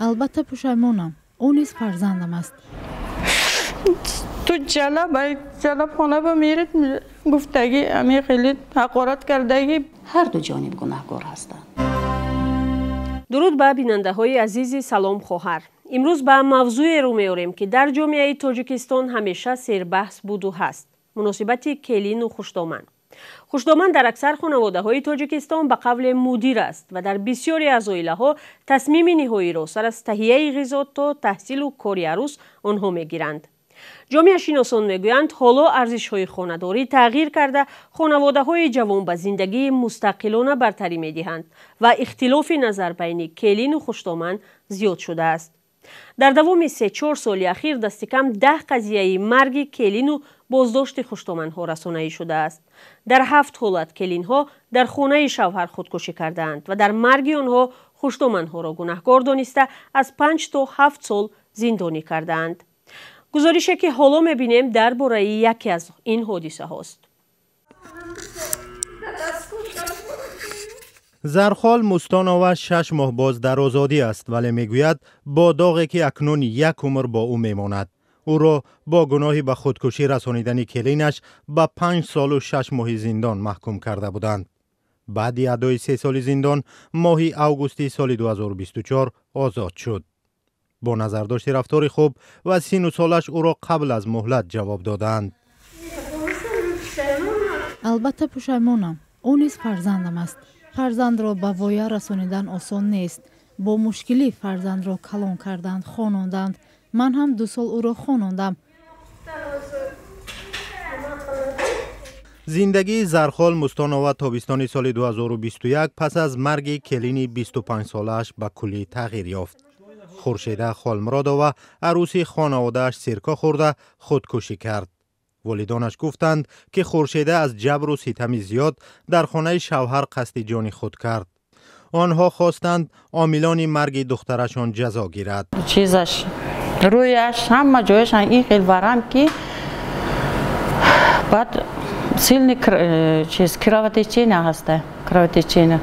Албатта, пушаймонам, ӯ низ фарзандам аст. Ту ҷалабхона ба мерид, гуфтагӣ, ами хеле ҳақорат кардагӣ. Ҳар ду ҷониб гунаҳкор ҳастанд. Дуруд ба бинандаҳои азизи «Салом, хоҳар». Имрӯз ба мавзӯе рӯ меорем, ки дар ҷомеаи Тоҷикистон ҳамеша сербаҳс буду ҳаст: муносибати келину хушдоман. Хушдоман дар аксар хонаводаҳои Тоҷикистон ба қавле мудир аст ва дар бисёре аз оилаҳо тасмими ниҳоиро сар аз таҳияи ғизо то таҳсилу кори арӯс онҳо мегиранд. Ҷомеашиносон мегӯянд, ҳоло арзишҳои хонадорӣ тағйир карда, хонаводаҳои ҷавон ба зиндагии мустақилона бартарӣ медиҳанд ва ихтилофи назар байни келину хушдоман зиёд шудааст. Дар давоми 3-4 соли ахир дастикам 10 қазияи марги келину боздошти хуштоманҳо расонаӣ шудааст. Дар ҳафт ҳолат келинҳо дар хонаи шавҳар худкушӣ кардаанд ва дар марги онҳо хуштоманҳоро гунаҳкор дониста, аз 5 то 7 сол зиндонӣ кардаанд. Гузорише, ки ҳоло мебинем, дар бораи яке аз ин ҳодисаҳост. Зархол Мустонова 6 моҳ боз дар озодӣ аст, вале мегӯяд, бо доғе, ки акнун як умр бо ӯ мемонад. Ӯро бо гуноҳи ба худкушӣ расонидани келинаш ба 5 солу 6 моҳи зиндон маҳкум карда буданд. Баъди адои 3 соли зиндон моҳи августи соли 2024 озод шуд. Бо назардошти рафтори хуб ва сину солаш ӯро қабл аз муҳлат ҷавоб додаанд. Албатта, пушаймонам, ӯ низ фарзандам аст. Фарзандро ба воя расонидан осон нест. Бо мушкилӣ фарзандро калон карданд, хононданд. Ман ҳам 2 сол ӯро хонондам. Зиндагии Зархол Мустонова тобистони соли 2021 пас аз марги келини 25-солааш ба куллӣ тағйир ёфт. Хуршеда Холмуродова, арӯси хонаводааш, сирко хӯрда худкушӣ кард. Волидонаш гуфтанд, ки Хуршеда аз ҷабру ситами зиёд дар хонаи шавҳар қасди ҷони худ кард. Онҳо хостанд, омилони марги духтарашон ҷазо гирад. Чизаш, рӯяш, ҳама ҷояш ин хел варам, ки баъд сильный чиз, кровотечение ҳаста, кровотечение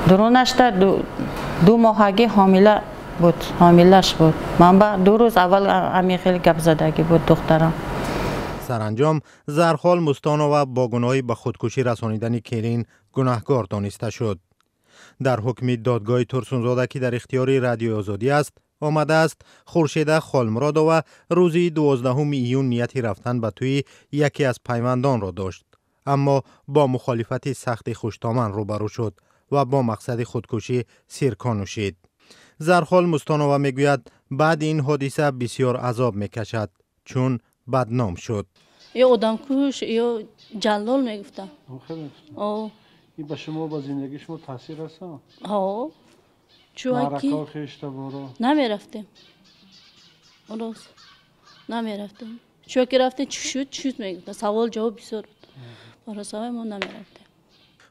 дурунашта. 2 моҳагӣ ҳомила буд, ҳомилаш буд. Ман ба 2 рӯз аввал ҳамин хел гап задагӣ буд духтарам. Саранҷом Зархол Мустонова бо гуноҳи ба худкушӣ расонидани келин гунаҳкор дониста шуд. Дар ҳукми додгоҳи Турсунзода, ки дар ихтиёри Радиои Озодӣ аст, омадааст: Хуршеда Холмуродова рӯзи 12 июн нияти рафтан ба тӯи яке аз пайвандонро дошт, аммо бо мухолифати сахти хуштоман рӯбарӯ шуд ва бо мақсади худкушӣ сирко нӯшид. Зархол Мустонова мегӯяд, баъди ин ҳодиса бисёр азоб мекашад, чун бадном шуд. Ё одамкуш, ё ҷаллол мегуфтам. Ин ба шумо, ба зиндагии шумо таъсир расон? Ҳо, чуваки. Хештаборо? Намерафтем, рост, намерафтем, чуваки рафтем, чӣ шуд, чӣ шуд мегуфтам, савол ҷавоб бисёр буд, баросавай мо намерафтем.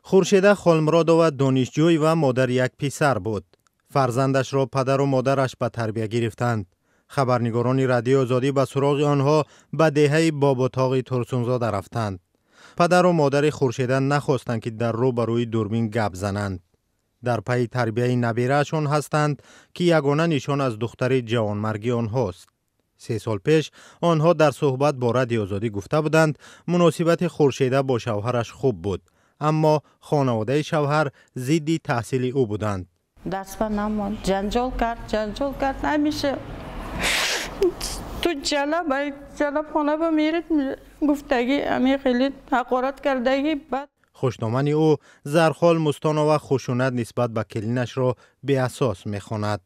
Хуршеда Холмуродова донишҷӯй ва модари як писар буд. Фарзандашро падару модараш ба тарбия гирифтанд. Хабарнигорони Радиои Озодӣ ба суроғи онҳо ба деҳаи Боботоғи Турсунзода рафтанд. Падару модари Хуршеда нахостанд, ки дар рӯ ба рӯи дурбин гап зананд. Дар пайи тарбияи набираашон ҳастанд, ки ягона нишон аз духтари ҷавонмарги онҳост. 3 сол пеш онҳо дар суҳбат бо Радиои Озодӣ гуфта буданд, муносибати Хуршеда бо шавҳараш хуб буд, аммо хонаводаи шавҳар зидди таҳсили ӯ буданд. Дастба намонд, ҷанҷол кард, ҷанҷол кард, ҳамеша ту ҷалабхона ба мерид, гуфтагӣ, ами хеле ҳақорат кардагӣ, баъд Хушдомани ӯ Зархол Мустонова хушунат нисбат ба келинашро беасос мехонад.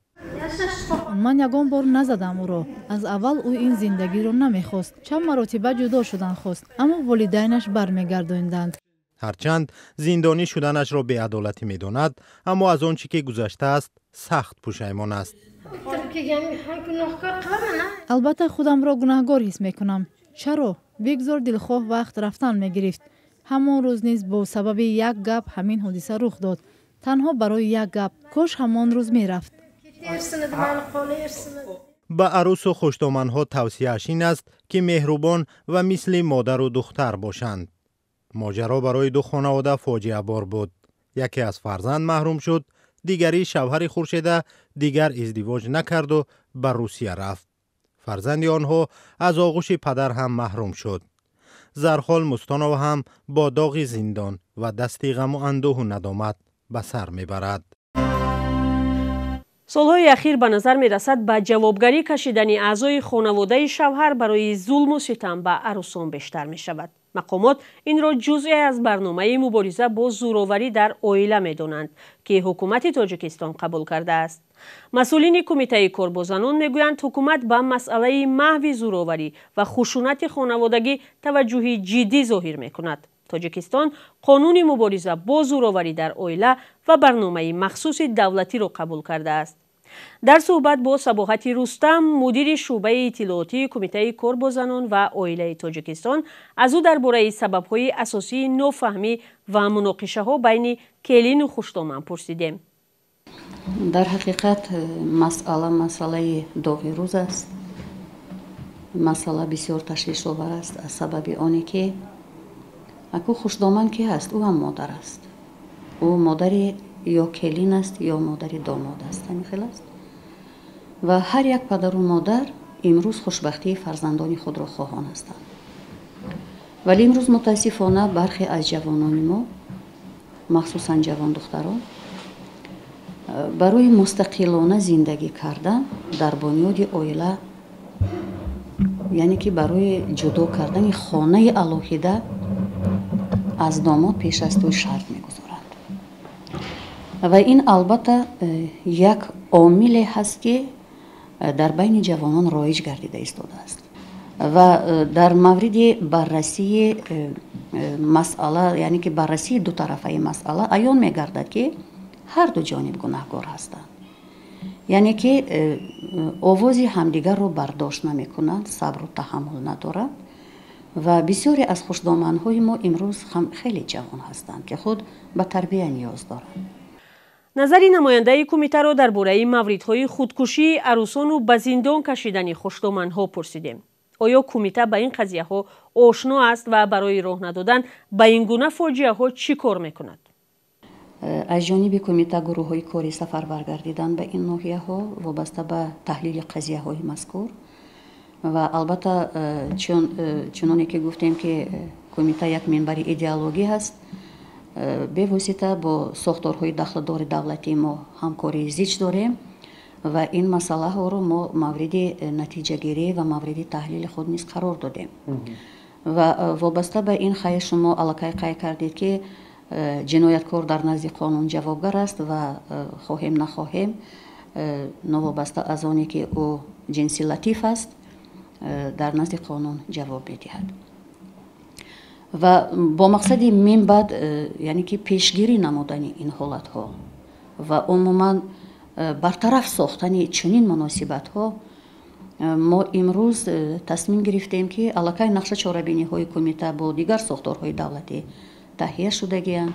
Ман ягон бор назадам ӯро. Аз аввал ӯ ин зиндагиро намехост. Чанд маротиба ҷудо шудан хост, аммо волидайнаш бармегардонданд. Ҳарчанд зиндонӣ шуданашро беадолатӣ медонад, аммо аз он чӣ ки гузаштааст, сахт пушаймон аст. Албатта, худамро гунаҳгор ҳис мекунам. Чаро? Бигзор дилхоҳ вақт рафтан мегирифт. Ҳамон рӯз низ бо сабаби як гап ҳамин ҳодиса рух дод. Танҳо барои як гап. Кош ҳамон рӯз мерафт. Ба арӯсу хуштоманҳо тавсияаш ин аст, ки меҳрубон ва мисли модару духтар бошанд. Моҷаро барои ду хонавода фоҷиабор буд: яке аз фарзанд маҳрум шуд, Дигари шавҳари Хуршеда дигар издивоҷ накарду ба Русия рафт. Фарзанди онҳо аз оғӯши падар ҳам маҳрум шуд. Зархол Мустонова ҳам бо доғи зиндон ва дасти ғаму андӯҳу надомат ба сар мебарад. Солҳои ахир ба назар мерасад, ба ҷавобгарӣ кашидани аъзои хонаводаи шавҳар барои зулму ситам ба арӯсон бештар мешавад. Мақомот инро ҷузъе аз барномаи мубориза бо зӯроварӣ дар оила медонанд, ки ҳукумати Тоҷикистон қабул кардааст. Масъулини Кумитаи кор бо занон мегӯянд, ҳукумат ба масъалаи маҳви зӯроварӣ ва хушунати хонаводагӣ таваҷҷӯҳи ҷиддӣ зоҳир мекунад. Тоҷикистон қонуни мубориза бо зӯроварӣ дар оила ва барномаи махсуси давлатиро қабул кардааст. Дар суҳбат бо Сабоҳати Рустам, мудири шӯъбаи иттилоотии Кумитаи кор бо занон ва оилаи Тоҷикистон, аз ӯ дар бораи сабабҳои асосии нофаҳмӣ ва муноқишаҳо байни келину хуштоман пурсидем. Дар ҳақиқат, масъала масъалаи доғи рӯз аст. Масъала бисёр ташвишовар аст, аз сабаби оне ки аку хушдоман ки ҳаст, ӯ ҳам модар аст. Ӯ модари ё келин аст, ё модари домод аст, ҳамин хел аст. Ва ҳар як падару модар имрӯз хушбахтии фарзандони худро хоҳон ҳастанд. Вале имрӯз, мутаассифона, бархе аз ҷавонони мо, махсусан ҷавондухтарон, барои мустақилона зиндагӣ кардан дар бунёди оила, яъне ки барои ҷудо кардани хонаи алоҳида аз домод, пеш аз тӯй шарт мегузоранд. Ва ин албатта як омиле ҳаст, ки дар байни ҷавонон роиҷ гардида истодааст. Ва дар мавриди баррасии масъала, яъне ки баррасии дутарафаи масъала, аён мегардад, ки ҳарду ҷониб гунаҳгор ҳастанд, яъне ки овози ҳамдигарро бардошт намекунанд, сабру таҳаммул надоранд. Ва бисёре аз хушдоманҳои мо имрӯз ҳам хеле ҷавон ҳастанд, ки худ ба тарбия ниёз доранд. Назари намояндаи кумитаро дар бораи мавридҳои худкушии арӯсону ба зиндон кашидани хуштоманҳо пурсидем. Оё кумита ба ин қазияҳо ошно аст ва барои роҳ надодан ба ин гуна фоҷиаҳо чӣ кор мекунад? Аз ҷониби кумита гурӯҳҳои кори сафарбар гардидан ба ин ноҳияҳо вобаста ба таҳлили қазияҳои мазкур. Ва албатта, чуноне ки гуфтем, ки кумита як минбари идеологӣ ҳаст, бевосита бо сохторҳои дахлдори давлатии мо ҳамкории зич дорем ва ин масъалаҳоро мо мавриди натиҷагирӣ ва мавриди таҳлили худ низ қарор додем. Ва вобаста ба ин, хайр, шумо аллакай қайд кардед, ки ҷинояткор дар назди қонун ҷавобгар аст ва хоҳем нахоҳем, новобаста аз оне ки ӯ ҷинси латиф аст, дар назди қонун ҷавоб медиҳад. Ва бо мақсади минбаъд, яъне ки пешгирӣ намудани ин ҳолатҳо ва умуман бартараф сохтани чунин муносибатҳо, мо имрӯз тасмим гирифтем, ки аллакай нақша чорабиниҳои кумита бо дигар сохторҳои давлатӣ таҳия шудагианд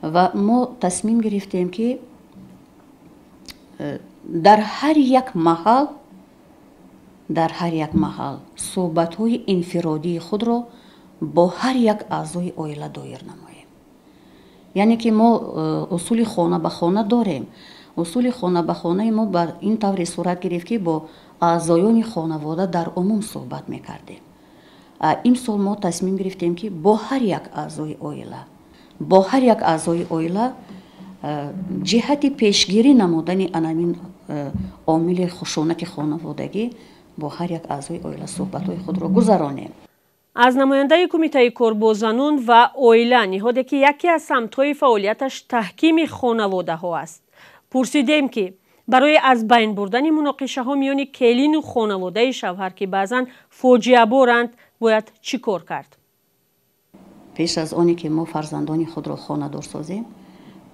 ва мо тасмим гирифтем, ки дар ҳар як маҳал суҳбатҳои инфиродии худро бо ҳар як аъзои оила доир намоем. Яъне ки мо усули хона ба хона дорем. Усули хона ба хонаи мо ба ин тавре сурат гирифт, ки бо аъзоёни хонавода дар умум суҳбат мекардем. Имсол мо тасмим гирифтем, ки бо ҳар як аъзои оила ҷиҳати пешгирӣ намудани анамин омили хушунати хонаводагӣ бо ҳар як аъзои оила суҳбатҳои худро гузаронем. Аз намояндаи Кумитаи кор бо занон ва оила, ниҳоде ки яке аз самтҳои фаъолияташ таҳкими хонаводаҳо аст, пурсидем, ки барои аз байн бурдани муноқишаҳо миёни келину хонаводаи шавҳар, ки баъзан фоҷиаборанд, бояд чӣ кор кард? Пеш аз оне ки мо фарзандони худро хонадор созем,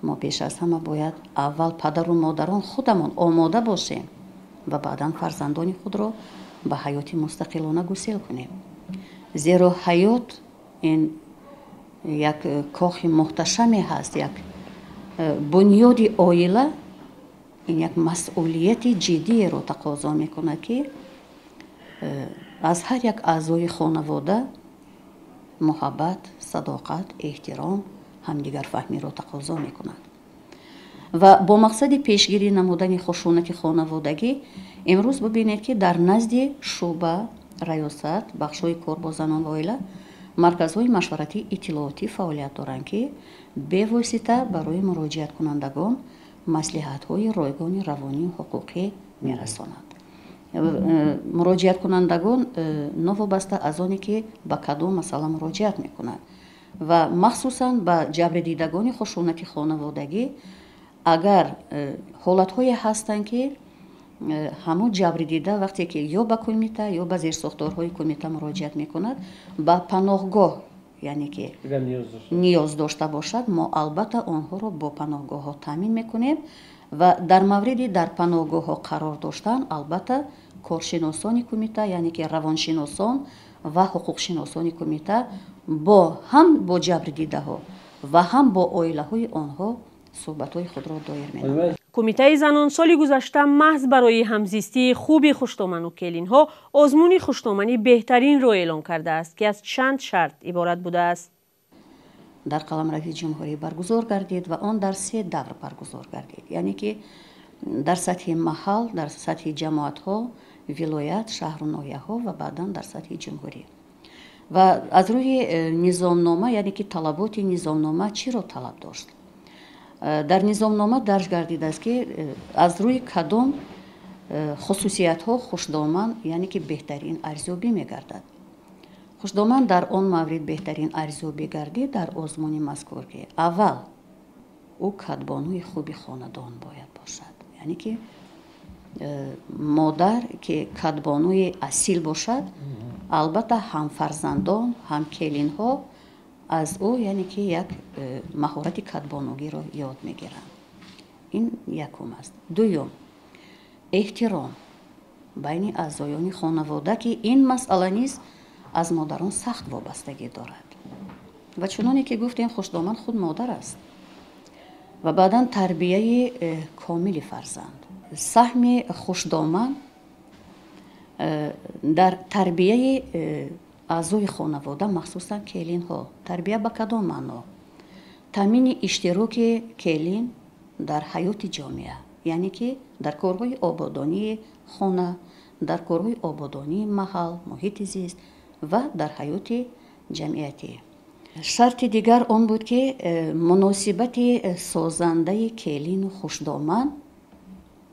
мо пеш аз ҳама бояд аввал падару модарон худамон омода бошем ва баъдан фарзандони худро ба ҳаёти мустақилона гусел кунем. Зеро ҳаёт ин як кохи муҳташаме ҳаст, як бунёди оила ин як масъулияти ҷиддиеро тақозо мекунад, ки аз ҳар як аъзои хонавода муҳаббат, садоқат, эҳтиром, ҳамдигарфаҳмиро тақозо мекунад. Ва бо мақсади пешгирӣ намудани хушунати хонаводагӣ имрӯз бубинед, ки дар назди шӯъба, раёсат, бахшҳои кор бо занон ва оила марказҳои машваратии иттилоотӣ фаъолият доранд, ки бевосита барои муроҷиаткунандагон маслиҳатҳои ройгони равонию ҳуқуқӣ мерасонанд. Муроҷиаткунандагон новобаста аз оне ки ба кадом масъала муроҷиат мекунанд ва махсусан ба ҷабрдидагони хушунати хонаводагӣ, агар ҳолатҳое ҳастанд, ки ҳамон ҷабрдида вақте ки ё ба кумита, ё ба зерсохторҳои кумита муроҷиат мекунад, ба паноҳгоҳ, яъне ки ниёз дошта бошад, мо албатта онҳоро бо паноҳгоҳҳо таъмин мекунем ва дар мавриди дар паноҳгоҳҳо қарор доштан албатта коршиносони кумита, яъне ки равоншиносон ва ҳуқуқшиносони кумита бо ҳам бо ҷабрдидаҳо ва ҳам бо оилаҳои онҳо суҳбатҳои худро доир менамоянд. Кумитаи занон соли гузашта маҳз барои ҳамзистии хуби хуштоману келинҳо озмуни хуштомани беҳтаринро эълон кардааст, ки аз чанд шарт иборат будааст. Дар қаламрави ҷумҳурӣ баргузор гардид ва он дар се давр баргузор гардид, яъне ки дар сатҳи маҳал, дар сатҳи ҷамоатҳо, вилоят, шаҳру ноҳияҳо ва баъдан дар сатҳи ҷумҳурӣ. Ва аз рӯи низомнома, яъне ки талаботи низомнома чиро талаб дошт? Дар низомнома дарҷ гардидааст, ки аз рӯи кадом хусусиятҳо хушдоман, яъне ки беҳтарин арзёбӣ мегардад. Хушдоман дар он маврид беҳтарин арзёбӣ гардид дар озмуни мазкур, ки аввал ӯ кадбонуи хуби хонадон бояд бошад, яъне ки модар ки кадбонуи асил бошад, албатта ҳам фарзандон, ҳам келинҳо аз ӯ, яъне ки як маҳорати кадбонугиро ёд мегиранд. Ин якум аст. Дуюм, эҳтиром байни аъзоёни хонавода, ки ин масъала низ аз модарон сахт вобастагӣ дорад ва чуноне ки гуфтем, хушдоман худ модар аст. Ва баъдан тарбияи комили фарзанд, саҳми хушдоман дар тарбияи аъзои хонавода, махсусан келинҳо. Тарбия ба кадом маъно? Таъмини иштироки келин дар ҳаёти ҷомеа, яъне ки дар корҳои ободонии хона, дар корҳои ободонии маҳал, муҳити зист ва дар ҳаёти ҷамъиятӣ. Шарти дигар он буд, ки муносибати созандаи келину хушдоман,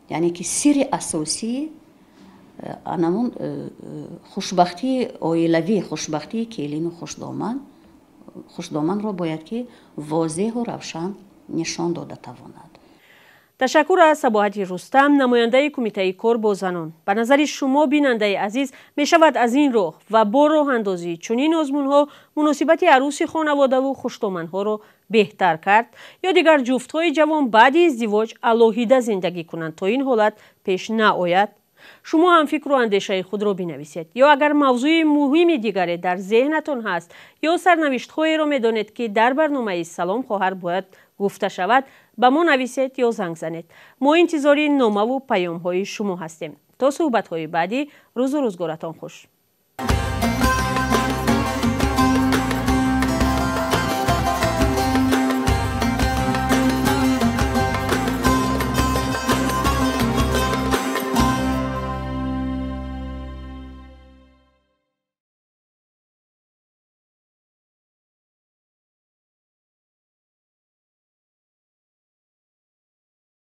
яъне ки сирри асосии анамун хушбахтии оилавӣ, хушбахтии келину хушдоман, хушдоманро бояд ки возеҳу равшан нишон дода тавонад. Ташаккур аз Сабоҳати Рустам, намояндаи Кумитаи кор бо занон. Ба назари шумо, бинандаи азиз, мешавад аз ин роҳ ва бо роҳандозии чунин озмунҳо муносибати арӯси хонаводаву хуштоманҳоро беҳтар кард ё дигар ҷуфтҳои ҷавон баъди издивоҷ алоҳида зиндагӣ кунанд, то ин ҳолат пеш наояд? Шумо ҳам фикру андешаи худро бинависед ё агар мавзӯи муҳими дигаре дар зеҳнатон ҳаст ё сарнавиштҳоеро медонед, ки дар барномаи «Салом, хоҳар» бояд гуфта шавад, ба мо нависед ё занг занед. Мо интизори номаву паёмҳои шумо ҳастем. То суҳбатҳои баъдӣ, рӯзу рӯзгоратон хуш.